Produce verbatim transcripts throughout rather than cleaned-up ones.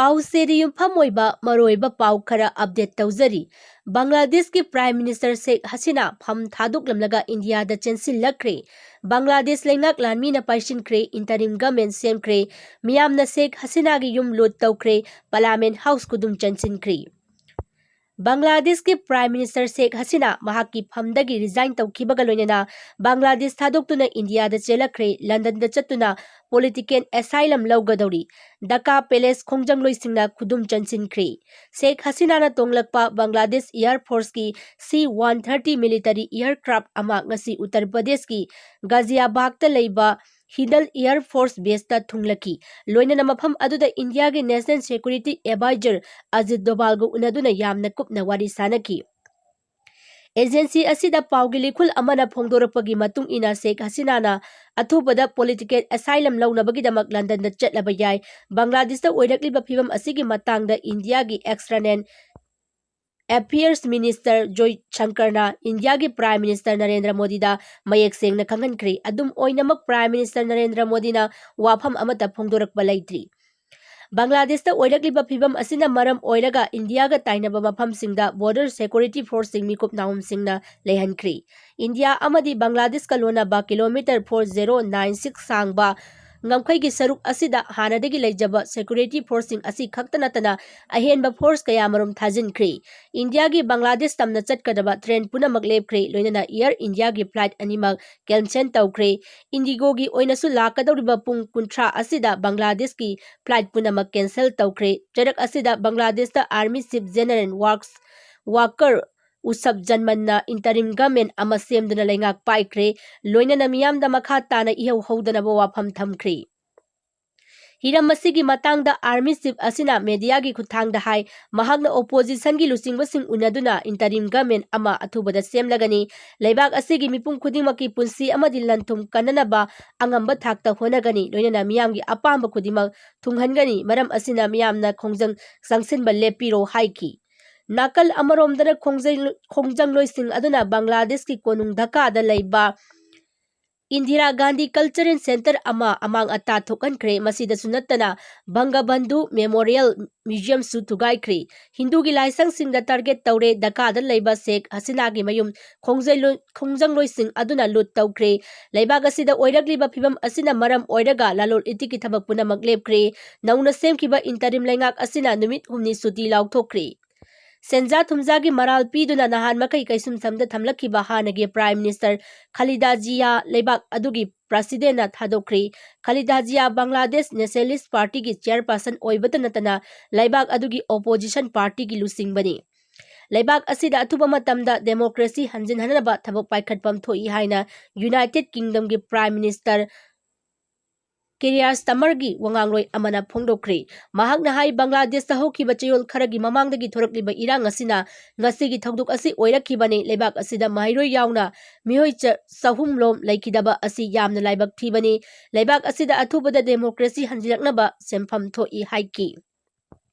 ꯄꯥꯎꯆꯦꯗ ꯌꯨꯝꯐꯝ ꯑꯣꯏꯕ ꯃꯔꯨꯑꯣꯏꯕ ꯄꯥꯎ ꯈꯔ ꯑꯞꯗꯦꯠ ꯇꯧꯖꯔꯤ꯫ ꯕꯪꯒ꯭ꯂꯥꯗꯦꯁꯀꯤ ꯄ꯭ꯔꯥꯏꯝ ꯃꯤꯅꯤꯁꯇꯔ ꯁꯦꯈ ꯍꯁꯤꯅꯥ ꯐꯝ ꯊꯥꯗꯣꯛꯂꯝꯂꯒ ꯏꯟꯗꯤꯌꯥꯗ ꯆꯦꯟꯁꯤꯜꯂꯛꯈ꯭ꯔꯦ꯫ ꯕꯪꯒ꯭ꯂꯥꯗꯦꯁ ꯂꯩꯉꯥꯛ ꯂꯥꯟꯃꯤꯅ ꯄꯥꯏꯁꯤꯟꯈ꯭ꯔꯦ, ꯏꯟꯇꯔꯤꯝ ꯒꯚꯔꯟꯃꯦꯟ ꯁꯦꯝꯈ꯭ꯔꯦ, ꯃꯤꯌꯥꯝꯅ ꯁꯦꯈ ꯍꯁꯤꯅꯥꯒꯤ ꯌꯨꯝ ꯂꯨꯠ ꯇꯧꯈ꯭ꯔꯦ, ꯄꯥꯔꯂꯤꯌꯥꯃꯦꯟ ꯍꯥꯎꯁ ꯈꯨꯗꯨꯝ ꯆꯟꯁꯤꯟꯈ꯭ꯔꯦ꯫ ꯕꯪꯒ꯭ꯂꯥꯗꯦꯁꯀꯤ ꯄ꯭ꯔꯥꯏꯝ ꯃꯤꯅꯤꯁꯇꯔ ꯁꯦꯈ ꯍꯁꯤꯅꯥ ꯃꯍꯥꯛꯀꯤ ꯐꯝꯗꯒꯤ ꯔꯤꯖꯥꯏꯟ ꯇꯧꯈꯤꯕꯒ ꯂꯣꯏꯅꯅ ꯕꯪꯒ꯭ꯂꯥꯗꯦꯁ ꯊꯥꯗꯣꯛꯇꯨꯅ ꯏꯟꯗꯤꯌꯥꯗ ꯆꯦꯜꯂꯛꯈ꯭ꯔꯦ, ꯂꯟꯗꯟꯗ ꯆꯠꯇꯨꯅ ꯄꯣꯂꯤꯇꯤꯀꯦꯜ ꯑꯦꯁꯥꯏꯂꯝ ꯂꯧꯒꯗꯧꯔꯤ꯫ ꯙꯥꯀꯥ ꯄꯦꯂꯦꯁ ꯈꯣꯡꯖꯪꯂꯣꯏꯁꯤꯡꯅ ꯈꯨꯗꯨꯝ ꯆꯟꯁꯤꯟꯈ꯭ꯔꯦ꯫ ꯁꯦꯈ ꯍꯁꯤꯅꯥꯅ ꯇꯣꯡꯂꯛꯄ ꯕꯪꯒ꯭ꯂꯥꯗꯦꯁ ꯑꯦꯌꯔ ꯐꯣꯔꯁꯀꯤ ꯁꯤ ꯋꯥꯟ ꯊꯥꯔꯇꯤ ꯃꯤꯂꯤꯇꯔꯤ ꯑꯦꯌꯔꯀ꯭ꯔꯥꯐ ꯑꯃ ꯉꯁꯤ ꯎꯠꯇꯔ ꯄ꯭ꯔꯗꯦꯁꯀꯤ ꯒꯥꯖꯤꯌꯥꯕꯥꯗꯇ ꯂꯩꯕ ꯍꯤꯟꯗꯜ ꯑꯦꯌꯔ ꯐꯣꯔꯁ ꯕꯦꯁꯇ ꯊꯨꯡꯂꯈꯤ꯫ ꯂꯣꯏꯅꯅ ꯃꯐꯝ ꯑꯗꯨꯗ ꯏꯟꯗꯤꯌꯥꯒꯤ ꯅꯦꯁꯅꯦꯜ ꯁꯦꯀ꯭ꯌꯨꯔꯤꯇꯤ ꯑꯦꯗꯚꯥꯏꯖꯔ ꯑꯖꯤꯠ ꯗꯣꯚꯥꯜꯒ ꯎꯅꯗꯨꯅ ꯌꯥꯝꯅ ꯀꯨꯞꯅ ꯋꯥꯔꯤ ꯁꯥꯅꯈꯤ꯫ ꯑꯦꯖꯦꯟꯁꯤ ꯑꯁꯤꯗ ꯄꯥꯎꯒꯤ ꯂꯤꯈꯨꯜ ꯑꯃꯅ ꯐꯣꯡꯗꯣꯔꯛꯄꯒꯤ ꯃꯇꯨꯡ ꯏꯟꯅ ꯁꯦꯈ ꯍꯁꯤꯅꯥꯅ ꯑꯊꯨꯕꯗ ꯄꯣꯂꯤꯇꯤꯀꯦꯜ ꯑꯦꯁꯥꯏꯂꯝ ꯂꯧꯅꯕꯒꯤꯗꯃꯛ ꯂꯟꯗꯟꯗ ꯆꯠꯂꯕ ꯌꯥꯏ꯫ ꯕꯪꯒ꯭ꯂꯥꯗꯦꯁꯇ ꯑꯣꯏꯔꯛꯂꯤꯕ ꯐꯤꯕꯝ ꯑꯁꯤꯒꯤ ꯃꯇꯥꯡꯗ ꯏꯟꯗꯤꯌꯥꯒꯤ ꯑꯦꯛꯁꯇꯔꯅꯦꯜ ꯑꯦꯐꯤꯌꯔꯁ ꯃꯤꯅꯤꯁꯇꯔ ꯖꯣꯏ ꯁꯪꯀꯔꯅ ꯏꯟꯗꯤꯌꯥꯒꯤ ꯄ꯭ꯔꯥꯏꯝ ꯃꯤꯅꯤꯁꯇꯔ ꯅꯔꯦꯟꯗ꯭ꯔ ꯃꯣꯗꯤꯗ ꯃꯌꯦꯛ ꯁꯦꯡꯅ ꯈꯪꯍꯟꯈ꯭ꯔꯦ꯫ ꯑꯗꯨꯝ ꯑꯣꯏꯅꯃꯛ, ꯄ꯭ꯔꯥꯏꯝ ꯃꯤꯅꯤꯁꯇꯔ ꯅꯔꯦꯟꯗ꯭ꯔ ꯃꯣꯗꯤꯅ ꯋꯥꯐꯝ ꯑꯃꯠꯇ ꯐꯣꯡꯗꯣꯔꯛꯄ ꯂꯩꯇ꯭ꯔꯤ꯫ ꯕꯪꯒ꯭ꯂꯥꯗꯦꯁꯇ ꯑꯣꯏꯔꯛꯂꯤꯕ ꯐꯤꯕꯝ ꯑꯁꯤꯅ ꯃꯔꯝ ꯑꯣꯏꯔꯒ ꯏꯟꯗꯤꯌꯥꯒ ꯇꯥꯏꯅꯕ ꯃꯐꯝꯁꯤꯡꯗ ꯕꯣꯔꯗꯔ ꯁꯦꯀ꯭ꯌꯨꯔꯤꯇꯤ ꯐꯣꯔꯁꯁꯤꯡ ꯃꯤꯀꯨꯞ ꯅꯥꯍꯨꯝꯁꯤꯡꯅ ꯂꯩꯍꯟꯈ꯭ꯔꯤ꯫ ꯏꯟꯗꯤꯌꯥ ꯑꯃꯗꯤ ꯕꯪꯒ꯭ꯂꯥꯗꯦꯁꯀ ꯂꯣꯟꯅꯕ kilometre four zero nine six ꯁꯥꯡꯕ ꯉꯝꯈꯩꯒꯤ ꯁꯔꯨꯛ ꯑꯁꯤꯗ ꯍꯥꯟꯅꯗꯒꯤ ꯂꯩꯖꯕ ꯁꯦꯀ꯭ꯌꯨꯔꯤꯇꯤ ꯐꯣꯔꯁꯁꯤꯡ ꯑꯁꯤ ꯈꯛꯇ ꯅꯠꯇꯅ ꯑꯍꯦꯟꯕ ꯐꯣꯔꯁ ꯀꯌꯥꯃꯔꯨꯝ ꯊꯥꯖꯤꯟꯈ꯭ꯔꯦ꯫ ꯏꯟꯗꯤꯌꯥꯒꯤ ꯕꯪꯒ꯭ꯂꯥꯗꯦꯁ ꯇꯝꯅ ꯆꯠꯀꯗꯕ ꯇ꯭ꯔꯦꯟ ꯄꯨꯝꯅꯃꯛ ꯂꯦꯞꯈ꯭ꯔꯦ, ꯂꯣꯏꯅꯅ ꯑꯦꯌꯔ ꯏꯟꯗꯤꯌꯥꯒꯤ ꯐ꯭ꯂꯥꯏꯠ ꯑꯅꯤꯃꯛ ꯀꯦꯟꯁꯦꯜ ꯇꯧꯈ꯭ꯔꯦ꯫ ꯏꯟꯗꯤꯒꯣꯒꯤ ꯑꯣꯏꯅꯁꯨ ꯂꯥꯛꯀꯗꯧꯔꯤꯕ ꯄꯨꯡ ꯀꯨꯟꯊ꯭ꯔꯥ ꯑꯁꯤꯗ ꯕꯪꯒ꯭ꯂꯥꯗꯦꯁꯀꯤ ꯐ꯭ꯂꯥꯏꯠ ꯄꯨꯝꯅꯃꯛ ꯀꯦꯟꯁꯦꯜ ꯇꯧꯈ꯭ꯔꯦ꯫ ꯆꯔꯛ ꯑꯁꯤꯗ ꯕꯪꯒ꯭ꯂꯥꯗꯦꯁꯇ ꯑꯥꯔꯃꯤ ꯆꯤꯐ ꯖꯦꯅꯔꯦꯜ ꯋꯥꯛꯁ ꯋꯥꯀꯔ ꯎꯁꯕ ꯖꯟꯃꯟꯅ ꯏꯟꯇꯔꯤꯝ ꯒꯚꯔꯟꯃꯦꯟ ꯑꯃ ꯁꯦꯝꯗꯨꯅ ꯂꯩꯉꯥꯛ ꯄꯥꯏꯈ꯭ꯔꯦ, ꯂꯣꯏꯅꯅ ꯃꯤꯌꯥꯝꯗ ꯃꯈꯥ ꯇꯥꯅ ꯏꯍꯧ ꯍꯧꯗꯅꯕ ꯋꯥꯐꯝ ꯊꯝꯈ꯭ꯔꯦ꯫ ꯍꯤꯔꯝ ꯑꯁꯤꯒꯤ ꯃꯇꯥꯡꯗ ꯑꯥꯔꯃꯤ ꯆꯤꯐ ꯑꯁꯤꯅ ꯃꯦꯗꯤꯌꯥꯒꯤ ꯈꯨꯠꯊꯥꯡꯗ ꯍꯥꯏ, ꯃꯍꯥꯛꯅ ꯑꯣꯄꯣꯖꯤꯁꯟꯒꯤ ꯂꯨꯆꯤꯡꯕꯁꯤꯡ ꯎꯅꯗꯨꯅ ꯏꯟꯇꯔꯤꯝ ꯒꯚꯔꯟꯃꯦꯟ ꯑꯃ ꯑꯊꯨꯕꯗ ꯁꯦꯝꯂꯒꯅꯤ꯫ ꯂꯩꯕꯥꯛ ꯑꯁꯤꯒꯤ ꯃꯤꯄꯨꯝ ꯈꯨꯗꯤꯡꯃꯛꯀꯤ ꯄꯨꯟꯁꯤ ꯑꯃꯗꯤ ꯂꯟ-ꯊꯨꯝ ꯀꯟꯅꯅꯕ ꯑꯉꯝꯕ ꯊꯥꯛꯇ ꯍꯣꯠꯅꯒꯅꯤ, ꯂꯣꯏꯅꯅ ꯃꯤꯌꯥꯝꯒꯤ ꯑꯄꯥꯝꯕ ꯈꯨꯗꯤꯡꯃꯛ ꯊꯨꯡꯍꯟꯒꯅꯤ꯫ ꯃꯔꯝ ꯑꯁꯤꯅ ꯃꯤꯌꯥꯝꯅ ꯈꯣꯡꯖꯪ ꯆꯪꯁꯤꯟꯕ ꯂꯦꯞꯄꯤꯔꯣ ꯍꯥꯏꯈꯤ꯫ ꯅꯥꯀꯜ ꯑꯃꯔꯣꯝꯗꯅ ꯈꯣꯡꯖꯩ-, ꯈꯣꯡꯖꯪꯂꯣꯏꯁꯤꯡ ꯑꯗꯨꯅ ꯕꯪꯒ꯭ꯂꯥꯗꯦꯁꯀꯤ ꯀꯣꯅꯨꯡ ꯙꯥꯀꯥꯗ ꯂꯩꯕ ꯏꯟꯗꯤꯔꯥ ꯒꯥꯟꯙꯤ ꯀꯜꯆꯔꯦꯜ ꯁꯦꯟꯇꯔ ꯑꯃ ꯑꯃꯥꯡ ꯑꯇꯥ ꯊꯣꯛꯍꯟꯈ꯭ꯔꯦ꯫ ꯃꯁꯤꯗꯁꯨ ꯅꯠꯇꯅ ꯕꯪꯒꯕꯟꯙꯨ ꯃꯦꯃꯣꯔꯤꯌꯦꯜ ꯃ꯭ꯌꯨꯖꯤꯌꯝꯁꯨ ꯊꯨꯒꯥꯏꯈ꯭ꯔꯦ꯫ ꯍꯤꯟꯗꯨꯒꯤ ꯂꯥꯏꯁꯪꯁꯤꯡꯗ ꯇꯥꯔꯒꯦꯠ ꯇꯧꯔꯦ꯫ ꯙꯀꯥꯗ ꯂꯩꯕ ꯁꯦꯈ ꯍꯁꯤꯅꯥꯒꯤ ꯃꯌꯨꯝ ꯈꯣꯡꯖꯩꯂꯣꯏ-, ꯈꯣꯡꯖꯪꯂꯣꯏꯁꯤꯡ ꯑꯗꯨꯅ ꯂꯨꯠ ꯇꯧꯈ꯭ꯔꯦ꯫ ꯂꯩꯕꯥꯛ ꯑꯁꯤꯗ ꯑꯣꯏꯔꯛꯂꯤꯕ ꯐꯤꯕꯝ ꯑꯁꯤꯅ ꯃꯔꯝ ꯑꯣꯏꯔꯒ ꯂꯂꯣꯟ ꯏꯇꯤꯛꯀꯤ ꯊꯕꯛ ꯄꯨꯝꯅꯃꯛ ꯂꯦꯞꯈ꯭ꯔꯦ꯫ ꯅꯧꯅ ꯁꯦꯝꯈꯤꯕ ꯏꯟꯇꯔꯤꯝ ꯂꯩꯉꯥꯛ ꯑꯁꯤꯅ ꯅꯨꯃꯤꯠ ꯍꯨꯝꯅꯤ ꯁꯨꯇꯤ ꯂꯥꯎꯊꯣꯛꯈ꯭ꯔꯦ꯫ ꯁꯦꯟꯖꯥ ꯊꯨꯝꯖꯥꯒꯤ ꯃꯔꯥꯜ ꯄꯤꯗꯨꯅ ꯅꯍꯥꯟ ꯃꯈꯩ ꯀꯩꯁꯨꯝꯁꯪꯗ ꯊꯝꯂꯛꯈꯤꯕ ꯍꯥꯟꯅꯒꯤ ꯄ꯭ꯔꯥꯏꯝ ꯃꯤꯅꯤꯁꯇꯔ ꯈꯂꯤꯗꯥ ꯖꯤꯌꯥ ꯂꯩꯕꯥꯛ ꯑꯗꯨꯒꯤ ꯄ꯭ꯔꯁꯤꯗꯦꯟꯅ ꯊꯥꯗꯣꯛꯈ꯭ꯔꯦ꯫ ꯈꯂꯤꯗꯥ ꯖꯤꯌꯥ ꯕꯪꯒ꯭ꯂꯥꯗꯦꯁ ꯅꯦꯁꯅꯦꯂꯤꯁ ꯄꯥꯔꯇꯤꯒꯤ ꯆꯤꯌꯔꯄꯔꯁꯟ ꯑꯣꯏꯕꯇ ꯅꯠꯇꯅ ꯂꯩꯕꯥꯛ ꯑꯗꯨꯒꯤ ꯑꯣꯄꯣꯖꯤꯁꯟ ꯄꯥꯔꯇꯤꯒꯤ ꯂꯨꯆꯤꯡꯕꯅꯤ꯫ ꯂꯩꯕꯥꯛ ꯑꯁꯤꯗ ꯑꯊꯨꯕ ꯃꯇꯝꯗ ꯗꯦꯃꯣꯀ꯭ꯔꯦꯁꯤ ꯍꯟꯖꯤꯟꯍꯟꯅꯕ ꯊꯕꯛ ꯄꯥꯏꯈꯠꯐꯝ ꯊꯣꯛꯏ ꯍꯥꯏꯅ ꯌꯨꯅꯥꯏꯇꯦꯗ ꯀꯤꯡꯗꯝꯒꯤ ꯄ꯭ꯔꯥꯏꯝ ꯃꯤꯅꯤꯁꯇꯔ ꯀꯤꯌꯔ ꯁ꯭ꯇꯥꯔꯃꯔꯒꯤ ꯋꯥꯉꯥꯡꯂꯣꯏ ꯑꯃꯅ ꯐꯣꯡꯗꯣꯛꯈ꯭ꯔꯤ꯫ ꯃꯍꯥꯛꯅ ꯍꯥꯏ, ꯕꯪꯒ꯭ꯂꯥꯗꯦꯁꯇ ꯍꯧꯈꯤꯕ ꯆꯌꯣꯜ ꯈꯔꯒꯤ ꯃꯃꯥꯡꯗꯒꯤ ꯊꯣꯔꯛꯂꯤꯕ ꯏꯔꯥꯡ ꯑꯁꯤꯅ ꯉꯁꯤꯒꯤ ꯊꯧꯗꯣꯛ ꯑꯁꯤ ꯑꯣꯏꯔꯛꯈꯤꯕꯅꯤ꯫ ꯂꯩꯕꯥꯛ ꯑꯁꯤꯗ ꯃꯍꯩꯔꯣꯏ ꯌꯥꯎꯅ ꯃꯤꯑꯣꯏ ꯆ-, ꯆꯍꯨꯝ ꯂꯣꯝ ꯂꯩꯈꯤꯗꯕ ꯑꯁꯤ ꯌꯥꯝꯅ ꯂꯥꯏꯕꯛ ꯊꯤꯕꯅꯤ꯫ ꯂꯩꯕꯥꯛ ꯑꯁꯤꯗ ꯑꯊꯨꯕꯗ ꯗꯦꯃꯣꯀ꯭ꯔꯦꯁꯤ ꯍꯟꯖꯤꯜꯂꯛꯅꯕ ꯁꯦꯟꯐꯝ ꯊꯣꯛꯏ ꯍꯥꯏꯈꯤ꯫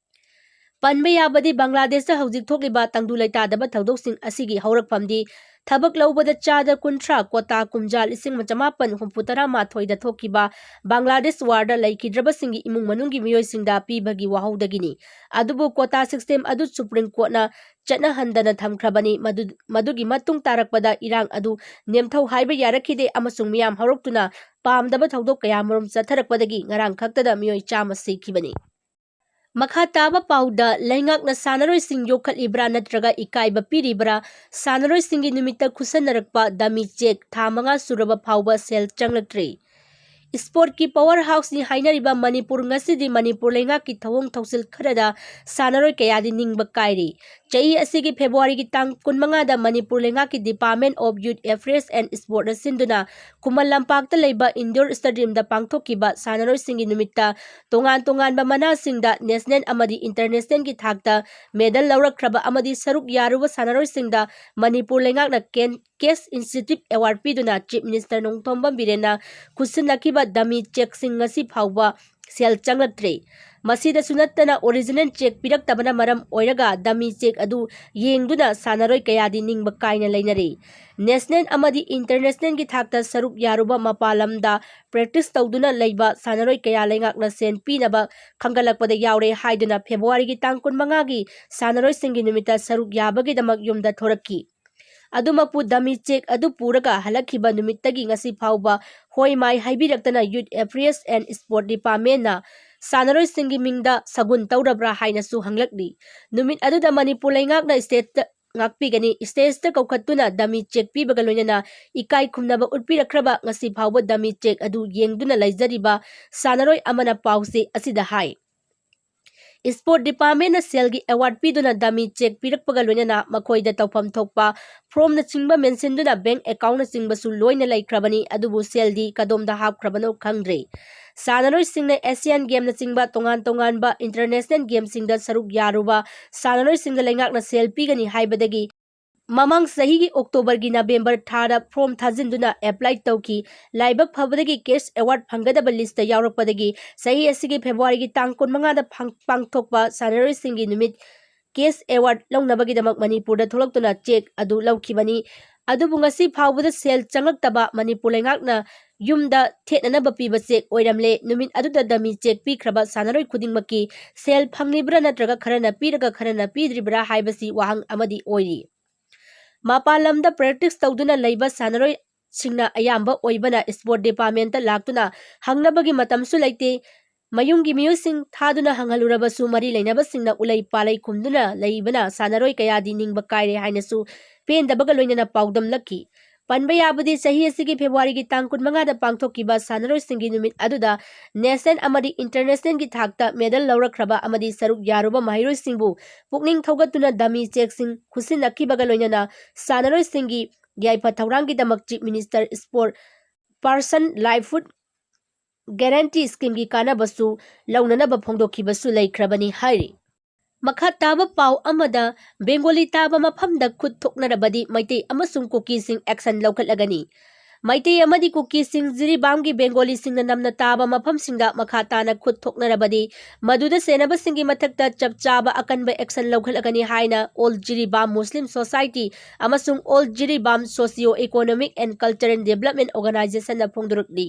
ꯄꯟꯕ ꯌꯥꯕꯗꯤ, ꯕꯪꯒ꯭ꯂꯥꯗꯦꯁꯇ ꯍꯧꯖꯤꯛ ꯊꯣꯛꯂꯤꯕ ꯇꯪꯗꯨ ꯂꯩꯇꯥꯗꯕ ꯊꯧꯗꯣꯛꯁꯤꯡ ꯑꯁꯤꯒꯤ ꯍꯧꯔꯛꯐꯝꯗꯤ ꯊꯕꯛ ꯂꯧꯕꯗ ꯆꯥꯗ ꯀꯨꯟꯊ꯭ꯔꯥ ꯀꯣꯇꯥ ꯀꯨꯝꯖꯥ ꯂꯤꯁꯤꯡ ꯑꯃ ꯆꯃꯥꯄꯟ ꯍꯨꯝꯐꯨ ꯇꯔꯥ ꯃꯥꯊꯣꯏꯗ ꯊꯣꯛꯈꯤꯕ ꯕꯪꯒ꯭ꯂꯥꯗꯦꯁ ꯋꯥꯔꯗ ꯂꯩꯈꯤꯗ꯭ꯔꯕꯁꯤꯡꯒꯤ ꯏꯃꯨꯡ ꯃꯅꯨꯡꯒꯤ ꯃꯤꯑꯣꯏꯁꯤꯡꯗ ꯄꯤꯕꯒꯤ ꯋꯥꯍꯧꯗꯒꯤꯅꯤ꯫ ꯑꯗꯨꯕꯨ ꯀꯣꯇꯥ ꯁꯤꯁꯇꯦꯝ ꯑꯗꯨ ꯁꯨꯄ꯭ꯔꯤꯝ ꯀꯣꯔꯠꯅ ꯆꯠꯅꯍꯟꯗꯅ ꯊꯝꯈ꯭ꯔꯕꯅꯤ꯫ ꯃꯗꯨ, ꯃꯗꯨꯒꯤ ꯃꯇꯨꯡ ꯇꯥꯔꯛꯄꯗ ꯏꯔꯥꯡ ꯑꯗꯨ ꯅꯦꯝꯊꯧ ꯍꯥꯏꯕ ꯌꯥꯔꯛꯈꯤꯗꯦ ꯑꯃꯁꯨꯡ ꯃꯤꯌꯥꯝ ꯍꯧꯔꯛꯇꯨꯅ ꯄꯥꯝꯗꯕ ꯊꯧꯗꯣꯛ ꯀꯌꯥꯃꯔꯨꯝ ꯆꯠꯊꯔꯛꯄꯗꯒꯤ ꯉꯔꯥꯡ ꯈꯛꯇꯗ ꯃꯤꯑꯣꯏ ꯆꯥꯝꯃ ꯁꯤꯈꯤꯕꯅꯤ꯫ ꯃꯈꯥ ꯇꯥꯕ ꯄꯥꯎꯗ, ꯂꯩꯉꯥꯛꯅ ꯁꯥꯟꯅꯔꯣꯏꯁꯤꯡ ꯌꯣꯛꯈꯠꯂꯤꯕ꯭ꯔꯥ ꯅꯠꯇ꯭ꯔꯒ ꯏꯀꯥꯏꯕ ꯄꯤꯔꯤꯕ꯭ꯔꯥ? ꯁꯥꯟꯅꯔꯣꯏꯁꯤꯡꯒꯤ ꯅꯨꯃꯤꯠꯇ ꯈꯨꯠꯁꯟꯅꯔꯛꯄ ꯗꯃꯤ ꯆꯦꯛ ꯊꯥ ꯃꯉꯥ ꯁꯨꯔꯕ ꯐꯥꯎꯕ ꯁꯦꯜ ꯆꯪꯂꯛꯇ꯭ꯔꯤ꯫ ꯏꯁꯄꯣꯔꯠꯀꯤ ꯄꯋꯥꯔ ꯍꯥꯎꯁꯅꯤ ꯍꯥꯏꯅꯔꯤꯕ ꯃꯅꯤꯄꯨꯔ ꯉꯁꯤꯗꯤ ꯃꯅꯤꯄꯨꯔ ꯂꯩꯉꯥꯛꯀꯤ ꯊꯧꯑꯣꯡ ꯊꯧꯁꯤꯜ ꯈꯔꯗ ꯁꯥꯟꯅꯔꯣꯏ ꯀꯌꯥꯗꯤ ꯅꯤꯡꯕ ꯀꯥꯏꯔꯤ꯫ ꯆꯍꯤ ꯑꯁꯤꯒꯤ ꯐꯦꯕ꯭ꯔꯨꯋꯥꯔꯤꯒꯤ ꯇꯥꯡ ꯀꯨꯟꯃꯉꯥꯗ ꯃꯅꯤꯄꯨꯔ ꯂꯩꯉꯥꯛꯀꯤ Department of Youth Affairs and Sport ꯅ ꯁꯤꯟꯗꯨꯅ ꯈꯨꯃꯟ ꯂꯝꯄꯥꯛꯇ ꯂꯩꯕ ꯏꯟꯗꯣꯔ ꯁ꯭ꯇꯦꯗꯤꯌꯝꯗ ꯄꯥꯡꯊꯣꯛꯈꯤꯕ ꯁꯥꯟꯅꯔꯣꯏꯁꯤꯡꯒꯤ ꯅꯨꯃꯤꯠꯇ ꯇꯣꯉꯥꯟ ꯇꯣꯉꯥꯟꯕ ꯃꯅꯥꯁꯤꯡꯗ ꯅꯦꯁꯅꯦꯜ ꯑꯃꯗꯤ ꯏꯟꯇꯔꯅꯦꯁꯅꯦꯜꯒꯤ ꯊꯥꯛꯇ ꯃꯦꯗꯜ ꯂꯧꯔꯛꯈ꯭ꯔꯕ ꯑꯃꯗꯤ ꯁꯔꯨꯛ ꯌꯥꯔꯨꯕ ꯁꯥꯟꯅꯔꯣꯏꯁꯤꯡꯗ ꯃꯅꯤꯄꯨꯔ ꯂꯩꯉꯥꯛꯅ ꯀꯦꯟ-, ꯀꯦꯁ ꯏꯟꯁꯦꯟꯇꯤꯚ ꯑꯦꯋꯥꯔꯗ ꯄꯤꯗꯨꯅ ꯆꯤꯐ ꯃꯤꯅꯤꯁꯇꯔ ꯅꯣꯡꯊꯣꯝꯕꯝ ꯕꯤꯔꯦꯟꯅ ꯈꯨꯠꯁꯤꯟꯅꯈꯤꯕ ꯗꯃꯤ ꯆꯦꯛꯁꯤꯡ ꯉꯁꯤ ꯐꯥꯎꯕ ꯁꯦꯜ ꯆꯪꯂꯛꯇ꯭ꯔꯦ꯫ ꯃꯁꯤꯗꯁꯨ ꯅꯠꯇꯅ original cheque ꯄꯤꯔꯛꯇꯕꯅ ꯃꯔꯝ ꯑꯣꯏꯔꯒ dummy cheque ꯑꯗꯨ ꯌꯦꯡꯗꯨꯅ ꯁꯥꯟꯅꯔꯣꯏ ꯀꯌꯥꯗꯤ ꯅꯤꯡꯕ ꯀꯥꯏꯅ ꯂꯩꯅꯔꯤ꯫ National ꯑꯃꯗꯤ internationalꯒꯤ ꯊꯥꯛꯇ ꯁꯔꯨꯛ ꯌꯥꯔꯨꯕ ꯃꯄꯥꯟ ꯂꯝꯗ practice ꯇꯧꯗꯨꯅ ꯂꯩꯕ ꯁꯥꯟꯅꯔꯣꯏ ꯀꯌꯥ ꯂꯩꯉꯥꯛꯅ ꯁꯦꯜ ꯄꯤꯅꯕ ꯈꯪꯒꯠꯂꯛꯄꯗ ꯌꯥꯎꯔꯦ ꯍꯥꯏꯗꯨꯅ Februaryꯒꯤ ꯇꯥꯡ ꯀꯨꯟꯃꯉꯥꯒꯤ ꯁꯥꯟꯅꯔꯣꯏꯁꯤꯡꯒꯤ ꯅꯨꯃꯤꯠꯇ ꯁꯔꯨꯛ ꯌꯥꯕꯒꯤꯗꯃꯛ ꯌꯨꯝꯗ ꯊꯣꯔꯛꯈꯤ꯫ ꯑꯗꯨꯃꯛꯄꯨ dummy cheque ꯑꯗꯨ ꯄꯨꯔꯒ ꯍꯜꯂꯛꯈꯤꯕ ꯅꯨꯃꯤꯠꯇꯒꯤ ꯉꯁꯤ ꯐꯥꯎꯕ ꯍꯣꯏ ꯃꯥꯏ ꯍꯥꯏꯕꯤꯔꯛꯇꯅ Youth Affairs and Sport Departmentꯅ ꯁꯥꯟꯅꯔꯣꯏꯁꯤꯡꯒꯤ ꯃꯤꯡꯗ ꯁꯒꯨꯟ ꯇꯧꯔꯕ꯭ꯔꯥ ꯍꯥꯏꯅꯁꯨ ꯍꯪꯂꯛꯂꯤ꯫ ꯅꯨꯃꯤꯠ ꯑꯗꯨꯗ ꯃꯅꯤꯄꯨꯔ ꯂꯩꯉꯥꯛꯅ stateꯇ ꯉꯥꯛꯄꯤꯒꯅꯤ, stageꯇ ꯀꯧꯈꯠꯇꯨꯅ dummy cheque ꯄꯤꯕꯒ ꯂꯣꯏꯅꯅ ꯏꯀꯥꯏ ꯈꯨꯝꯅꯕ ꯎꯠꯄꯤꯔꯛꯈ꯭ꯔꯕ ꯉꯁꯤ ꯐꯥꯎꯕ dummy cheque ꯑꯗꯨ ꯌꯦꯡꯗꯨꯅ ꯂꯩꯖꯔꯤꯕ ꯁꯥꯟꯅꯔꯣꯏ ꯑꯃꯅ ꯄꯥꯎꯆꯦ ꯑꯁꯤꯗ ꯍꯥꯏ꯫ Sport Departmentꯅ ꯁꯦꯜꯒꯤ award ꯄꯤꯗꯨꯅ dummy cheque ꯄꯤꯔꯛꯄꯒ ꯂꯣꯏꯅꯅ ꯃꯈꯣꯏꯗ ꯇꯧꯐꯝ ꯊꯣꯛꯄ formꯅꯆꯤꯡꯕ ꯃꯦꯟꯁꯤꯟꯗꯨꯅ bank accountꯅꯆꯤꯡꯕꯁꯨ ꯂꯣꯏꯅ ꯂꯩꯈ꯭ꯔꯕꯅꯤ, ꯑꯗꯨꯕꯨ ꯁꯦꯜꯗꯤ ꯀꯗꯣꯝꯗ ꯍꯥꯞꯈ꯭ꯔꯕꯅꯣ ꯈꯪꯗ꯭ꯔꯦ꯫ ꯁꯥꯟꯅꯔꯣꯏꯁꯤꯡꯅ Asian Gameꯅꯆꯤꯡꯕ ꯇꯣꯉꯥꯟ ꯇꯣꯉꯥꯟꯕ international gameꯁꯤꯡꯗ ꯁꯔꯨꯛ ꯌꯥꯔꯨꯕ ꯁꯥꯟꯅꯔꯣꯏꯁꯤꯡꯗ ꯂꯩꯉꯥꯛꯅ ꯁꯦꯜ ꯄꯤꯒꯅꯤ ꯍꯥꯏꯕꯗꯒꯤ ꯃꯃꯥꯡ ꯆꯍꯤꯒꯤ Octoberꯒꯤ November ꯊꯥꯗ form ꯊꯥꯖꯤꯟꯗꯨꯅ apply ꯇꯧꯈꯤ꯫ ꯂꯥꯏꯕꯛ ꯐꯕꯗꯒꯤ cash award ꯐꯪꯒꯗꯕ listꯇ ꯌꯥꯎꯔꯛꯄꯗꯒꯤ ꯆꯍꯤ ꯑꯁꯤꯒꯤ Februaryꯒꯤ ꯇꯥꯡ ꯀꯨꯟꯃꯉꯥꯗ ꯐꯪ-, ꯄꯥꯡꯊꯣꯛꯄ ꯁꯥꯟꯅꯔꯣꯏꯁꯤꯡꯒꯤ ꯅꯨꯃꯤꯠ cash award ꯂꯧꯅꯕꯒꯤꯗꯃꯛ ꯃꯅꯤꯄꯨꯔꯗ ꯊꯣꯛꯂꯛꯇꯨꯅ cheque ꯑꯗꯨ ꯂꯧꯈꯤꯕꯅꯤ꯫ ꯑꯗꯨꯕꯨ ꯉꯁꯤ ꯐꯥꯎꯕꯗ ꯁꯦꯜ ꯆꯪꯂꯛꯇꯕ ꯃꯅꯤꯄꯨꯔ ꯂꯩꯉꯥꯛꯅ ꯌꯨꯝꯗ ꯊꯦꯠꯅꯅꯕ ꯄꯤꯕ cheque ꯑꯣꯏꯔꯝꯂꯦ꯫ ꯅꯨꯃꯤꯠ ꯑꯗꯨꯗ dummy cheque ꯄꯤꯈ꯭ꯔꯕ ꯁꯥꯟꯅꯔꯣꯏ ꯈꯨꯗꯤꯡꯃꯛꯀꯤ ꯁꯦꯜ ꯐꯪꯂꯤꯕ꯭ꯔꯥ ꯅꯠꯇ꯭ꯔꯒ ꯈꯔꯅ ꯄꯤꯔꯒ ꯈꯔꯅ ꯄꯤꯗ꯭ꯔꯤꯕ꯭ꯔꯥ ꯍꯥꯏꯕꯁꯤ ꯋꯥꯍꯪ ꯑꯃꯗꯤ ꯑꯣꯏꯔꯤ꯫ ꯃꯄꯥꯟ ꯂꯝꯗ practice ꯇꯧꯗꯨꯅ ꯂꯩꯕ ꯁꯥꯟꯅꯔꯣꯏꯁꯤꯡꯅ ꯑꯌꯥꯝꯕ ꯑꯣꯏꯕꯅ Sport Departmentꯇ ꯂꯥꯛꯇꯨꯅ ꯍꯪꯅꯕꯒꯤ ꯃꯇꯝꯁꯨ ꯂꯩꯇꯦ꯫ ꯃꯌꯨꯝꯒꯤ ꯃꯤꯑꯣꯏꯁꯤꯡ ꯊꯥꯗꯨꯅ ꯍꯪꯍꯜꯂꯨꯔꯕꯁꯨ ꯃꯔꯤ ꯂꯩꯅꯕꯁꯤꯡꯅ ꯎꯂꯩ ꯄꯥꯂꯩ ꯈꯨꯝꯗꯨꯅ ꯂꯩꯕꯅ ꯁꯥꯟꯅꯔꯣꯏ ꯀꯌꯥꯗꯤ ꯅꯤꯡꯕ ꯀꯥꯏꯔꯦ ꯍꯥꯏꯅꯁꯨ ꯄꯦꯟꯗꯕꯒ ꯂꯣꯏꯅꯅ ꯄꯥꯎꯗꯝꯂꯛꯈꯤ꯫ ꯄꯟꯕ ꯌꯥꯕꯗꯤ ꯆꯍꯤ ꯑꯁꯤꯒꯤ Februaryꯒꯤ ꯇꯥꯡ ꯀꯨꯟꯃꯉꯥꯗ ꯄꯥꯡꯊꯣꯛꯈꯤꯕ ꯁꯥꯟꯅꯔꯣꯏꯁꯤꯡꯒꯤ ꯅꯨꯃꯤꯠ ꯑꯗꯨꯗ national ꯑꯃꯗꯤ internationalꯒꯤ ꯊꯥꯛꯇ medal ꯂꯧꯔꯛꯈ꯭ꯔꯕ ꯑꯃꯗꯤ ꯁꯔꯨꯛ ꯌꯥꯔꯨꯕ ꯃꯍꯩꯔꯣꯏꯁꯤꯡꯕꯨ ꯄꯨꯛꯅꯤꯡ ꯊꯧꯒꯠꯇꯨꯅ dummy chequeꯁꯤꯡ ꯈꯨꯠꯁꯤꯟꯅꯈꯤꯕꯒ ꯂꯣꯏꯅꯅ ꯁꯥꯟꯅꯔꯣꯏꯁꯤꯡꯒꯤ ꯌꯥꯏꯐ ꯊꯧꯔꯥꯡꯒꯤꯗꯃꯛ Chief Minister Sport Person Livelihood Guarantee Schemeꯒꯤ ꯀꯥꯟꯅꯕꯁꯨ ꯂꯧꯅꯅꯕ ꯐꯣꯡꯗꯣꯛꯈꯤꯕꯁꯨ ꯂꯩꯈ꯭ꯔꯕꯅꯤ ꯍꯥꯏꯔꯤ꯫ ꯃꯈꯥ ꯇꯥꯕ ꯄꯥꯎ ꯑꯃꯗ, ꯕꯦꯡꯒꯣꯂꯤ ꯇꯥꯕ ꯃꯐꯝꯗ ꯈꯨꯠ ꯊꯣꯛꯅꯔꯕꯗꯤ ꯃꯩꯇꯩ ꯑꯃꯁꯨꯡ ꯀꯨꯀꯤꯁꯤꯡ action ꯂꯧꯈꯠꯂꯒꯅꯤ꯫ ꯃꯩꯇꯩ ꯑꯃꯗꯤ ꯀꯨꯀꯤꯁꯤꯡ ꯖꯤꯔꯤꯕꯥꯝꯒꯤ ꯕꯦꯡꯒꯣꯂꯤꯁꯤꯡꯅ ꯅꯝꯅ ꯇꯥꯕ ꯃꯐꯝꯁꯤꯡꯗ ꯃꯈꯥ ꯇꯥꯅ ꯈꯨꯠ ꯊꯣꯛꯅꯔꯕꯗꯤ ꯃꯗꯨꯗ ꯁꯦꯟꯅꯕꯁꯤꯡꯒꯤ ꯃꯊꯛꯇ ꯆꯞ ꯆꯥꯕ ꯑꯀꯟꯕ action ꯂꯧꯈꯠꯂꯒꯅꯤ ꯍꯥꯏꯅ All ꯖꯤꯔꯤꯕꯥꯝ Muslim Society ꯑꯃꯁꯨꯡ All Jiribam Socio Economic and Cultural Development Organization ꯅ ꯐꯣꯡꯗꯣꯔꯛꯂꯤ꯫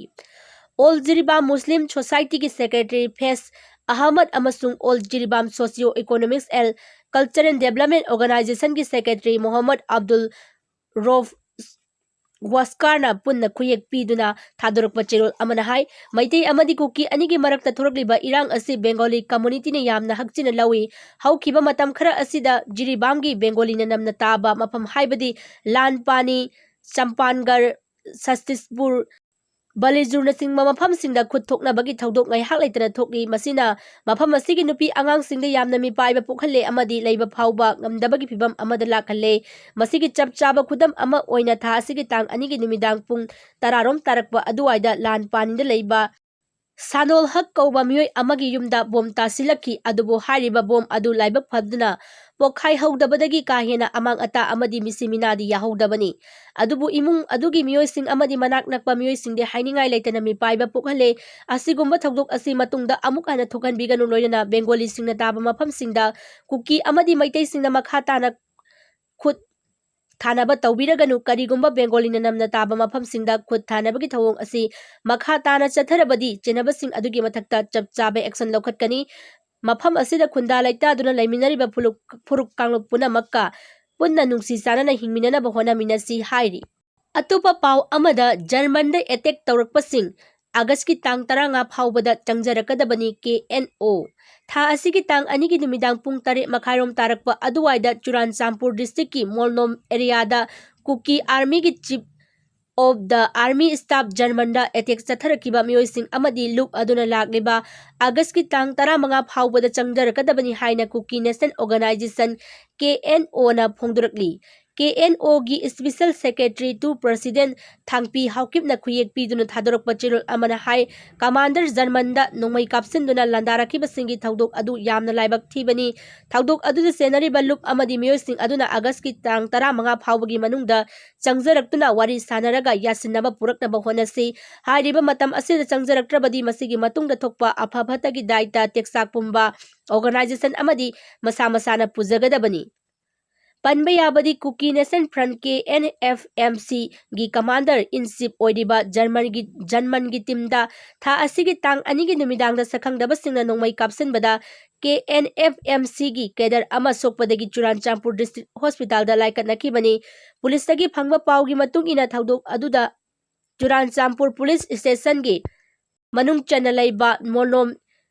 All ꯖꯤꯔꯤꯕꯥꯝ Muslim Society ꯒꯤ secretary ꯐꯦꯖ ꯑꯍꯃꯗ ꯑꯃꯁꯨꯡ All Jiribam Socio Economics and Cultural Development Organization ꯒꯤ secretary ꯃꯣꯍꯝꯃꯗ ꯑꯕꯗꯨꯜ ꯔꯣꯐ ꯋꯥꯁꯀꯥꯔꯅ ꯄꯨꯟꯅ ꯈꯨꯌꯦꯛ ꯄꯤꯗꯨꯅ ꯊꯥꯗꯣꯔꯛꯄ ꯆꯦꯔꯣꯜ ꯑꯃꯅ ꯍꯥꯏ, ꯃꯩꯇꯩ ꯑꯃꯗꯤ ꯀꯨꯀꯤ ꯑꯅꯤꯒꯤ ꯃꯔꯛꯇ ꯊꯣꯔꯛꯂꯤꯕ ꯏꯔꯥꯡ ꯑꯁꯤ ꯕꯦꯡꯒꯣꯂꯤ community ꯅ ꯌꯥꯝꯅ ꯍꯛꯆꯤꯟꯅ ꯂꯧꯏ꯫ ꯍꯧꯈꯤꯕ ꯃꯇꯝ ꯈꯔ ꯑꯁꯤꯗ ꯖꯤꯔꯤꯕꯥꯝꯒꯤ ꯕꯦꯡꯒꯣꯂꯤꯅ ꯅꯝꯅ ꯇꯥꯕ ꯃꯐꯝ ꯍꯥꯏꯕꯗꯤ ꯂꯥꯟꯄꯥꯅꯤ, ꯆꯝꯄꯥꯟꯒꯔ, ꯁꯁꯇꯤꯁꯄꯨꯔ, ꯕꯂꯤꯖꯨꯔꯅꯆꯤꯡꯕ ꯃꯐꯝꯁꯤꯡꯗ ꯈꯨꯠ ꯊꯣꯛꯅꯕꯒꯤ ꯊꯧꯗꯣꯛ ꯉꯥꯏꯍꯥꯛ ꯂꯩꯇꯅ ꯊꯣꯛꯂꯤ꯫ ꯃꯁꯤꯅ ꯃꯐꯝ ꯑꯁꯤꯒꯤ ꯅꯨꯄꯤ ꯑꯉꯥꯡꯁꯤꯡꯗ ꯌꯥꯝꯅ ꯃꯤꯄꯥꯏꯕ ꯄꯣꯛꯍꯜꯂꯦ ꯑꯃꯗꯤ ꯂꯩꯕ ꯐꯥꯎꯕ ꯉꯝꯗꯕꯒꯤ ꯐꯤꯚꯝ ꯑꯃꯗ ꯂꯥꯛꯍꯜꯂꯦ꯫ ꯃꯁꯤꯒꯤ ꯆꯞ ꯆꯥꯕ ꯈꯨꯗꯝ ꯑꯃ ꯑꯣꯏꯅ ꯊꯥ ꯑꯁꯤꯒꯤ ꯇꯥꯡ ꯑꯅꯤꯒꯤ ꯅꯨꯃꯤꯗꯥꯡ ꯄꯨꯡ ꯇꯔꯥꯔꯣꯝ ꯇꯥꯔꯛꯄ ꯑꯗꯨꯋꯥꯏꯗ ꯂꯥꯟꯄꯥꯅꯤꯗ ꯂꯩꯕ ꯁꯥꯅꯣꯜ ꯍꯛ ꯀꯧꯕ ꯃꯤꯑꯣꯏ ꯑꯃꯒꯤ ꯌꯨꯝꯗ ꯕꯣꯝ ꯇꯥꯁꯤꯜꯂꯛꯈꯤ꯫ ꯑꯗꯨꯕꯨ ꯍꯥꯏꯔꯤꯕ ꯕꯣꯝ ꯑꯗꯨ ꯂꯥꯏꯕꯛ ꯐꯗꯨꯅ ꯄꯣꯛꯈꯥꯏꯍꯧꯗꯕꯗꯒꯤ ꯀꯥ ꯍꯦꯟꯅ ꯑꯃꯥꯡ ꯑꯇꯥ ꯑꯃꯗꯤ ꯃꯤꯁꯤ ꯃꯤꯅꯥꯗꯤ ꯌꯥꯍꯧꯗꯕꯅꯤ꯫ ꯑꯗꯨꯕꯨ ꯏꯃꯨꯡ ꯑꯗꯨꯒꯤ ꯃꯤꯑꯣꯏꯁꯤꯡ ꯑꯃꯗꯤ ꯃꯅꯥꯛ ꯅꯛꯄ ꯃꯤꯑꯣꯏꯁꯤꯡꯗꯤ ꯍꯥꯏꯅꯤꯡꯉꯥꯏ ꯂꯩꯇꯅ ꯃꯤꯄꯥꯏꯕ ꯄꯣꯛꯍꯜꯂꯦ꯫ ꯑꯁꯤꯒꯨꯝꯕ ꯊꯧꯗꯣꯛ ꯑꯁꯤ ꯃꯇꯨꯡꯗ ꯑꯃꯨꯛ ꯍꯟꯅ ꯊꯣꯛꯍꯟꯕꯤꯒꯅꯨ, ꯂꯣꯏꯅꯅ ꯕꯦꯡꯒꯣꯂꯤꯁꯤꯡꯅ ꯇꯥꯕ ꯃꯐꯝꯁꯤꯡꯗ ꯀꯨꯀꯤ ꯑꯃꯗꯤ ꯃꯩꯇꯩꯁꯤꯡꯅ ꯃꯈꯥ ꯇꯥꯅ ꯈꯨꯠ ꯊꯥꯅꯕ ꯇꯧꯕꯤꯔꯒꯅꯨ꯫ ꯀꯔꯤꯒꯨꯝꯕ ꯕꯦꯡꯒꯣꯂꯤꯅ ꯅꯝꯅ ꯇꯥꯕ ꯃꯐꯝꯁꯤꯡꯗ ꯈꯨꯠ ꯊꯥꯅꯕꯒꯤ ꯊꯧꯑꯣꯡ ꯑꯁꯤ ꯃꯈꯥ ꯇꯥꯅ ꯆꯠꯊꯔꯕꯗꯤ ꯆꯦꯟꯅꯕꯁꯤꯡ ꯑꯗꯨꯒꯤ ꯃꯊꯛꯇ ꯆꯞ ꯆꯥꯕ action ꯂꯧꯈꯠꯀꯅꯤ꯫ ꯃꯐꯝ ꯑꯁꯤꯗ ꯈꯨꯟꯗꯥ ꯂꯩꯇꯥꯗꯨꯅ ꯂꯩꯃꯤꯟꯅꯔꯤꯕ ꯐꯨꯂꯨꯞ-, ꯐꯨꯔꯨꯞ ꯀꯥꯡꯂꯨꯞ ꯄꯨꯝꯅꯃꯛꯀ ꯄꯨꯟꯅ ꯅꯨꯡꯁꯤ ꯆꯥꯟꯅꯅ ꯍꯤꯡꯃꯤꯟꯅꯅꯕ ꯍꯣꯠꯅꯃꯤꯟꯅꯁꯤ ꯍꯥꯏꯔꯤ꯫ ꯑꯇꯣꯞꯄ ꯄꯥꯎ ꯑꯃꯗ, ꯖꯔꯃꯟꯗ attack ꯇꯧꯔꯛꯄꯁꯤꯡ ꯑꯥꯒꯁꯀꯤ ꯇꯥꯡ ꯇꯔꯥꯃꯉꯥ ꯐꯥꯎꯕꯗ ꯆꯪꯖꯔꯛꯀꯗꯕꯅꯤ, ꯀꯦ ꯑꯦꯟ ꯑꯣ꯫ ꯊꯥ ꯑꯁꯤꯒꯤ ꯇꯥꯡ ꯑꯅꯤꯒꯤ ꯅꯨꯃꯤꯗꯥꯡ ꯄꯨꯡ ꯇꯔꯦꯠ ꯃꯈꯥꯏꯔꯣꯝ ꯇꯥꯔꯛꯄ ꯑꯗꯨꯋꯥꯏꯗ ꯆꯨꯔꯥꯟꯆꯥꯟꯄꯨꯔ district ꯀꯤ ꯃꯣꯜꯅꯣꯝ area ꯗ ꯀꯨꯀꯤ army ꯒꯤ chief of the army staff ꯖꯔꯃꯟꯗ attack ꯆꯠꯊꯔꯛꯈꯤꯕ ꯃꯤꯑꯣꯏꯁꯤꯡ ꯑꯃꯗꯤ ꯂꯨꯞ ꯑꯗꯨꯅ ꯂꯥꯛꯂꯤꯕ ꯑꯥꯒꯁꯀꯤ ꯇꯥꯡ ꯇꯔꯥꯃꯉꯥ ꯐꯥꯎꯕꯗ ꯆꯪꯖꯔꯛꯀꯗꯕꯅꯤ ꯍꯥꯏꯅ ꯀꯨꯀꯤ National Organization, ꯀꯦ ꯑꯦꯟ ꯑꯣ ꯅ ꯐꯣꯡꯗꯣꯔꯛꯂꯤ꯫ ꯀꯦ ꯑꯦꯟ ꯑꯣꯒꯤ Special Secretary to President ꯊꯥꯡꯄꯤ ꯍꯥꯎꯀꯤꯞꯅ ꯈꯨꯌꯦꯛ ꯄꯤꯗꯨꯅ ꯊꯥꯗꯣꯔꯛꯄ ꯆꯦꯔꯣꯜ ꯑꯃꯅ ꯍꯥꯏ, ꯀꯃꯥꯟꯗꯔ ꯖꯔꯃꯟꯗ ꯅꯣꯡꯃꯩ ꯀꯥꯞꯁꯤꯟꯗꯨꯅ ꯂꯥꯟꯗꯥꯔꯛꯈꯤꯕꯁꯤꯡꯒꯤ ꯊꯧꯗꯣꯛ ꯑꯗꯨ ꯌꯥꯝꯅ ꯂꯥꯏꯕꯛ ꯊꯤꯕꯅꯤ꯫ ꯊꯧꯗꯣꯛ ꯑꯗꯨꯗ ꯆꯦꯟꯅꯔꯤꯕ ꯂꯨꯞ ꯑꯃꯗꯤ ꯃꯤꯑꯣꯏꯁꯤꯡ ꯑꯗꯨꯅ ꯑꯥꯒꯁꯀꯤ ꯇꯥꯡ ꯇꯔꯥꯃꯉꯥ ꯐꯥꯎꯕꯒꯤ ꯃꯅꯨꯡꯗ ꯆꯪꯖꯔꯛꯇꯨꯅ ꯋꯥꯔꯤ ꯁꯥꯅꯔꯒ ꯌꯥꯁꯤꯟꯅꯕ ꯄꯨꯔꯛꯅꯕ ꯍꯣꯠꯅꯁꯤ꯫ ꯍꯥꯏꯔꯤꯕ ꯃꯇꯝ ꯑꯁꯤꯗ ꯆꯪꯖꯔꯛꯇ꯭ꯔꯕꯗꯤ ꯃꯁꯤꯒꯤ ꯃꯇꯨꯡꯗ ꯊꯣꯛꯄ ꯑꯐ ꯐꯠꯇꯒꯤ ꯗꯥꯏꯇ ꯇꯦꯛꯆꯥꯛ ꯄꯨꯝꯕ organization ꯑꯃꯗꯤ ꯃꯁꯥ ꯃꯁꯥꯅ ꯄꯨꯖꯒꯗꯕꯅꯤ꯫ ꯄꯟꯕ ꯌꯥꯕꯗꯤ Kuki Nation Front, K N F M C, ꯒꯤ Commander in Chief ꯑꯣꯏꯔꯤꯕ ꯖꯔꯃꯟꯒꯤ, ꯖꯔꯃꯟꯒꯤ team ꯗ ꯊꯥ ꯑꯁꯤꯒꯤ ꯇꯥꯡ ꯑꯅꯤꯒꯤ ꯅꯨꯃꯤꯗꯥꯡꯗ ꯁꯛꯈꯪꯗꯕꯁꯤꯡꯅ ꯅꯣꯡꯃꯩ ꯀꯥꯞꯁꯤꯟꯕꯗ K N F M C ꯒꯤ cadre ꯑꯃ ꯁꯣꯛꯄꯗꯒꯤ ꯆꯨꯔꯥꯟꯆꯥꯟꯄꯨꯔ District Hospital ꯗ ꯂꯥꯏꯀꯠꯅꯈꯤꯕꯅꯤ꯫ ꯄꯨꯂꯤꯁꯇꯒꯤ ꯐꯪꯕ ꯄꯥꯎꯒꯤ ꯃꯇꯨꯡ ꯏꯟꯅ ꯊꯧꯗꯣꯛ ꯑꯗꯨꯗ ꯆꯨꯔꯥꯟꯆꯥꯟꯄꯨꯔ Police Station ꯒꯤ ꯃꯅꯨꯡ ꯆꯟꯅ ꯂꯩꯕ ꯃꯣꯂꯣꯝ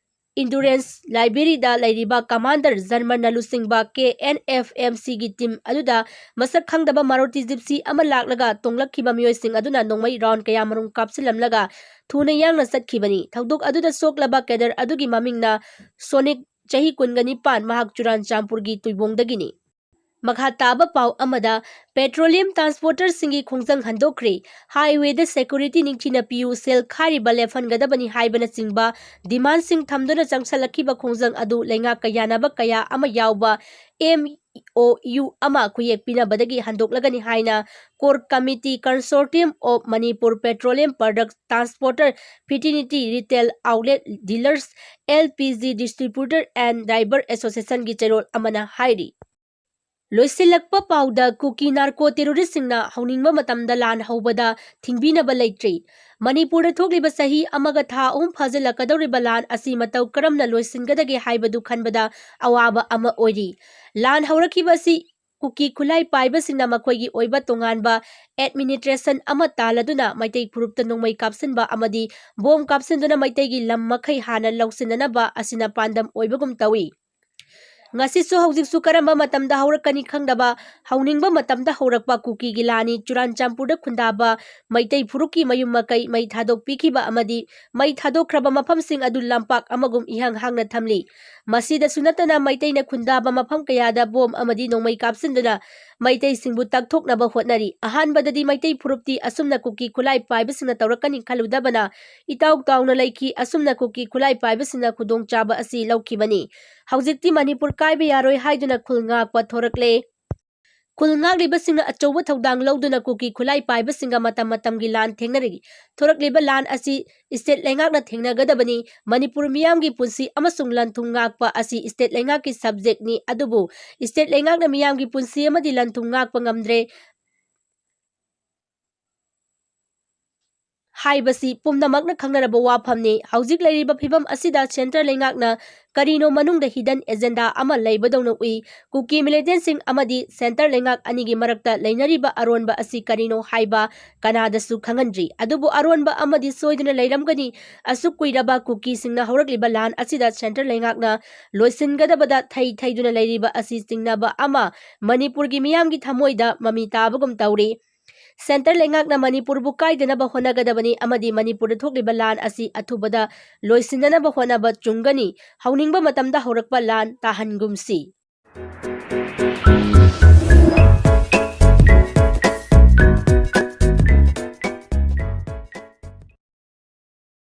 Endurance Library ꯗ ꯂꯩꯔꯤꯕ Commander ꯖꯔꯃꯟꯅ ꯂꯨꯆꯤꯡꯕ K N F M C ꯒꯤ team ꯑꯗꯨꯗ ꯃꯁꯛ ꯈꯪꯗꯕ Maruti Gypsy ꯑꯃ ꯂꯥꯛꯂꯒ ꯇꯣꯡꯂꯛꯈꯤꯕ ꯃꯤꯑꯣꯏꯁꯤꯡ ꯑꯗꯨꯅ ꯅꯣꯡꯃꯩ round ꯀꯌꯥ ꯃꯔꯨꯝ ꯀꯥꯞꯁꯤꯜꯂꯝꯂꯒ ꯊꯨꯅ ꯌꯥꯡꯅ ꯆꯠꯈꯤꯕꯅꯤ꯫ ꯊꯧꯗꯣꯛ ꯑꯗꯨꯗ ꯁꯣꯛꯂꯕ cadre ꯑꯗꯨꯒꯤ ꯃꯃꯤꯡꯅ ꯁꯣꯅꯤꯛ, ꯆꯍꯤ ꯀꯨꯟꯒ ꯅꯤꯄꯥꯟ, ꯃꯍꯥꯛ ꯆꯨꯔꯥꯟꯆꯥꯟꯄꯨꯔꯒꯤ ꯇꯨꯏꯕꯣꯡꯗꯒꯤꯅꯤ꯫ ꯃꯈꯥ ꯇꯥꯕ ꯄꯥꯎ ꯑꯃꯗ, petroleum transporter ꯁꯤꯡꯒꯤ ꯈꯣꯡꯖꯪ ꯍꯟꯗꯣꯛꯈ꯭ꯔꯦ꯫ Highway ꯗ security ꯅꯤꯡꯊꯤꯅ ꯄꯤꯌꯨ, ꯁꯦꯜ ꯈꯥꯏꯔꯤꯕ ꯂꯦꯞꯍꯟꯒꯗꯕꯅꯤ ꯍꯥꯏꯕꯅꯆꯤꯡꯕ demand ꯁꯤꯡ ꯊꯝꯗꯨꯅ ꯆꯪꯁꯜꯂꯛꯈꯤꯕ ꯈꯣꯡꯖꯪ ꯑꯗꯨ ꯂꯩꯉꯥꯛꯀ ꯌꯥꯅꯕ ꯀꯌꯥ ꯑꯃ ꯌꯥꯎꯕ M O U ꯑꯃ ꯈꯨꯌꯦꯛ ꯄꯤꯅꯕꯗꯒꯤ ꯍꯟꯗꯣꯛꯂꯒꯅꯤ ꯍꯥꯏꯅ Core Committee, Consortium of Manipur Petroleum Product Transporter, Fraternity, Retail Outlet Dealers, L P G Distributor and Driver Association ꯒꯤ ꯆꯦꯔꯣꯜ ꯑꯃꯅ ꯍꯥꯏꯔꯤ꯫ ꯂꯣꯏꯁꯤꯜꯂꯛꯄ ꯄꯥꯎꯗ, ꯀꯨꯀꯤ narco terrorist ꯁꯤꯡꯅ ꯍꯧꯅꯤꯡꯕ ꯃꯇꯝꯗ ꯂꯥꯟ ꯍꯧꯕꯗ ꯊꯤꯡꯕꯤꯅꯕ ꯂꯩꯇ꯭ꯔꯤ꯫ ꯃꯅꯤꯄꯨꯔꯗ ꯊꯣꯛꯂꯤꯕ ꯆꯍꯤ ꯑꯃꯒ ꯊꯥ ꯑꯍꯨꯝ ꯐꯥꯖꯤꯜꯂꯛꯀꯗꯧꯔꯤꯕ ꯂꯥꯟ ꯑꯁꯤ ꯃꯇꯧ ꯀꯔꯝꯅ ꯂꯣꯏꯁꯤꯟꯒꯗꯒꯦ ꯍꯥꯏꯕꯗꯨ ꯈꯟꯕꯗ ꯑꯋꯥꯕ ꯑꯃ ꯑꯣꯏꯔꯤ꯫ ꯂꯥꯟ ꯍꯧꯔꯛꯈꯤꯕ ꯑꯁꯤ ꯀꯨꯀꯤ ꯈꯨꯠꯂꯥꯏ ꯄꯥꯏꯕꯁꯤꯡꯅ ꯃꯈꯣꯏꯒꯤ ꯑꯣꯏꯕ ꯇꯣꯉꯥꯟꯕ administration ꯑꯃ ꯇꯥꯜꯂꯗꯨꯅ ꯃꯩꯇꯩ ꯐꯨꯔꯨꯞꯇ ꯅꯣꯡꯃꯩ ꯀꯥꯞꯁꯤꯟꯕ ꯑꯃꯗꯤ ꯕꯣꯝ ꯀꯥꯞꯁꯤꯟꯗꯨꯅ ꯃꯩꯇꯩꯒꯤ ꯂꯝ ꯃꯈꯩ ꯍꯥꯟꯅ ꯂꯧꯁꯤꯟꯅꯅꯕ ꯑꯁꯤꯅ ꯄꯥꯟꯗꯝ ꯑꯣꯏꯕꯒꯨꯝ ꯇꯧꯏ꯫ ꯉꯁꯤꯁꯨ ꯍꯧꯖꯤꯛꯁꯨ ꯀꯔꯝꯕ ꯃꯇꯝꯗ ꯍꯧꯔꯛꯀꯅꯤ ꯈꯪꯗꯕ, ꯍꯧꯅꯤꯡꯕ ꯃꯇꯝꯗ ꯍꯧꯔꯛꯄ ꯀꯨꯀꯤꯒꯤ ꯂꯥꯟꯅꯤ꯫ ꯆꯨꯔꯥꯟꯆꯥꯟꯄꯨꯔꯗ ꯈꯨꯟꯗꯥꯕ ꯃꯩꯇꯩ ꯐꯨꯔꯨꯞꯀꯤ ꯃꯌꯨꯝ ꯃꯀꯩ ꯃꯩ ꯊꯥꯗꯣꯛꯄꯤꯈꯤꯕ ꯑꯃꯗꯤ ꯃꯩ ꯊꯥꯗꯣꯛꯈ꯭ꯔꯕ ꯃꯐꯝꯁꯤꯡ ꯑꯗꯨ ꯂꯝꯄꯥꯛ ꯑꯃꯒꯨꯝ ꯏꯍꯥꯡ ꯍꯥꯡꯅ ꯊꯝꯂꯤ꯫ ꯃꯁꯤꯗꯁꯨ ꯅꯠꯇꯅ ꯃꯩꯇꯩꯅ ꯈꯨꯟꯗꯥꯕ ꯃꯐꯝ ꯀꯌꯥꯗ ꯕꯣꯝ ꯑꯃꯗꯤ ꯅꯣꯡꯃꯩ ꯀꯥꯞꯁꯤꯟꯗꯨꯅ ꯃꯩꯇꯩꯁꯤꯡꯕꯨ ꯇꯛꯊꯣꯛꯅꯕ ꯍꯣꯠꯅꯔꯤ꯫ ꯑꯍꯥꯟꯕꯗꯗꯤ ꯃꯩꯇꯩ ꯐꯨꯔꯨꯞꯇꯤ ꯑꯁꯨꯝꯅ ꯀꯨꯀꯤ ꯈꯨꯠꯂꯥꯏ ꯄꯥꯏꯕꯁꯤꯡꯅ ꯇꯧꯔꯛꯀꯅꯤ ꯈꯜꯂꯨꯗꯕꯅ ꯏꯇꯥꯎ ꯇꯥꯎꯅ ꯂꯩꯈꯤ꯫ ꯑꯁꯨꯝꯅ ꯀꯨꯀꯤ ꯈꯨꯠꯂꯥꯏ ꯄꯥꯏꯕꯁꯤꯡꯅ ꯈꯨꯗꯣꯡꯆꯥꯕ ꯑꯁꯤ ꯂꯧꯈꯤꯕꯅꯤ꯫ ꯍꯧꯖꯤꯛꯇꯤ ꯃꯅꯤꯄꯨꯔ ꯀꯥꯏꯕ ꯌꯥꯔꯣꯏ ꯍꯥꯏꯗꯨꯅ ꯈꯨꯜ ꯉꯥꯛꯄ ꯊꯣꯔꯛꯂꯦ꯫ ꯈꯨꯜ ꯉꯥꯛꯂꯤꯕꯁꯤꯡꯅ ꯑꯆꯧꯕ ꯊꯧꯗꯥꯡ ꯂꯧꯗꯨꯅ ꯀꯨꯀꯤ ꯈꯨꯠꯂꯥꯏ ꯄꯥꯏꯕꯁꯤꯡꯒ ꯃꯇꯝ ꯃꯇꯝꯒꯤ ꯂꯥꯟ ꯊꯦꯡꯅꯔꯤ꯫ ꯊꯣꯔꯛꯂꯤꯕ ꯂꯥꯟ ꯑꯁꯤ state ꯂꯩꯉꯥꯛꯅ ꯊꯦꯡꯅꯒꯗꯕꯅꯤ꯫ ꯃꯅꯤꯄꯨꯔ ꯃꯤꯌꯥꯝꯒꯤ ꯄꯨꯟꯁꯤ ꯑꯃꯁꯨꯡ ꯂꯟ-ꯊꯨꯝ ꯉꯥꯛꯄ ꯑꯁꯤ state ꯂꯩꯉꯥꯛꯀꯤ subject ꯅꯤ꯫ ꯑꯗꯨꯕꯨ state ꯂꯩꯉꯥꯛꯅ ꯃꯤꯌꯥꯝꯒꯤ ꯄꯨꯟꯁꯤ ꯑꯃꯗꯤ ꯂꯟ-ꯊꯨꯝ ꯉꯥꯛꯄ ꯉꯝꯗ꯭ꯔꯦ ꯍꯥꯏꯕꯁꯤ ꯄꯨꯝꯅꯃꯛꯅ ꯈꯪꯅꯔꯕ ꯋꯥꯐꯝꯅꯤ꯫ ꯍꯧꯖꯤꯛ ꯂꯩꯔꯤꯕ ꯐꯤꯕꯝ ꯑꯁꯤꯗ centre ꯂꯩꯉꯥꯛꯅ ꯀꯔꯤꯅꯣ ꯃꯅꯨꯡꯗ hidden agenda ꯑꯃ ꯂꯩꯕꯗꯧꯅ ꯎꯏ꯫ ꯀꯨꯀꯤ militantꯁꯤꯡ ꯑꯃꯗꯤ centre ꯂꯩꯉꯥꯛ ꯑꯅꯤꯒꯤ ꯃꯔꯛꯇ ꯂꯩꯅꯔꯤꯕ ꯑꯔꯣꯟꯕ ꯑꯁꯤ ꯀꯔꯤꯅꯣ ꯍꯥꯏꯕ ꯀꯅꯥꯗꯁꯨ ꯈꯪꯍꯟꯗ꯭ꯔꯤ꯫ ꯑꯗꯨꯕꯨ ꯑꯔꯣꯟꯕ ꯑꯃꯗꯤ ꯁꯣꯏꯗꯅ ꯂꯩꯔꯝꯒꯅꯤ꯫ ꯑꯁꯨꯛ ꯀꯨꯏꯔꯕ ꯀꯨꯀꯤꯁꯤꯡꯅ ꯍꯧꯔꯛꯂꯤꯕ ꯂꯥꯟ ꯑꯁꯤꯗ centre ꯂꯩꯉꯥꯛꯅ ꯂꯣꯏꯁꯤꯟꯒꯗꯕꯗ ꯊꯩ ꯊꯩꯗꯨꯅ ꯂꯩꯔꯤꯕ ꯑꯁꯤ ꯆꯤꯡꯅꯕ ꯑꯃ ꯃꯅꯤꯄꯨꯔꯒꯤ ꯃꯤꯌꯥꯝꯒꯤ ꯊꯃꯣꯏꯗ ꯃꯃꯤ ꯇꯥꯕꯒꯨꯝ ꯇꯧꯔꯤ꯫ Centre ꯂꯩꯉꯥꯛꯅ ꯃꯅꯤꯄꯨꯔꯕꯨ ꯀꯥꯏꯗꯅꯕ ꯍꯣꯠꯅꯒꯗꯕꯅꯤ ꯑꯃꯗꯤ ꯃꯅꯤꯄꯨꯔꯗ ꯊꯣꯛꯂꯤꯕ ꯂꯥꯟ ꯑꯁꯤ ꯑꯊꯨꯕꯗ ꯂꯣꯏꯁꯤꯟꯅꯅꯕ ꯍꯣꯠꯅꯕ ꯆꯨꯝꯒꯅꯤ꯫ ꯍꯧꯅꯤꯡꯕ ꯃꯇꯝꯗ ꯍꯧꯔꯛꯄ ꯂꯥꯟ ꯇꯥꯍꯟꯒꯨꯝꯁꯤ꯫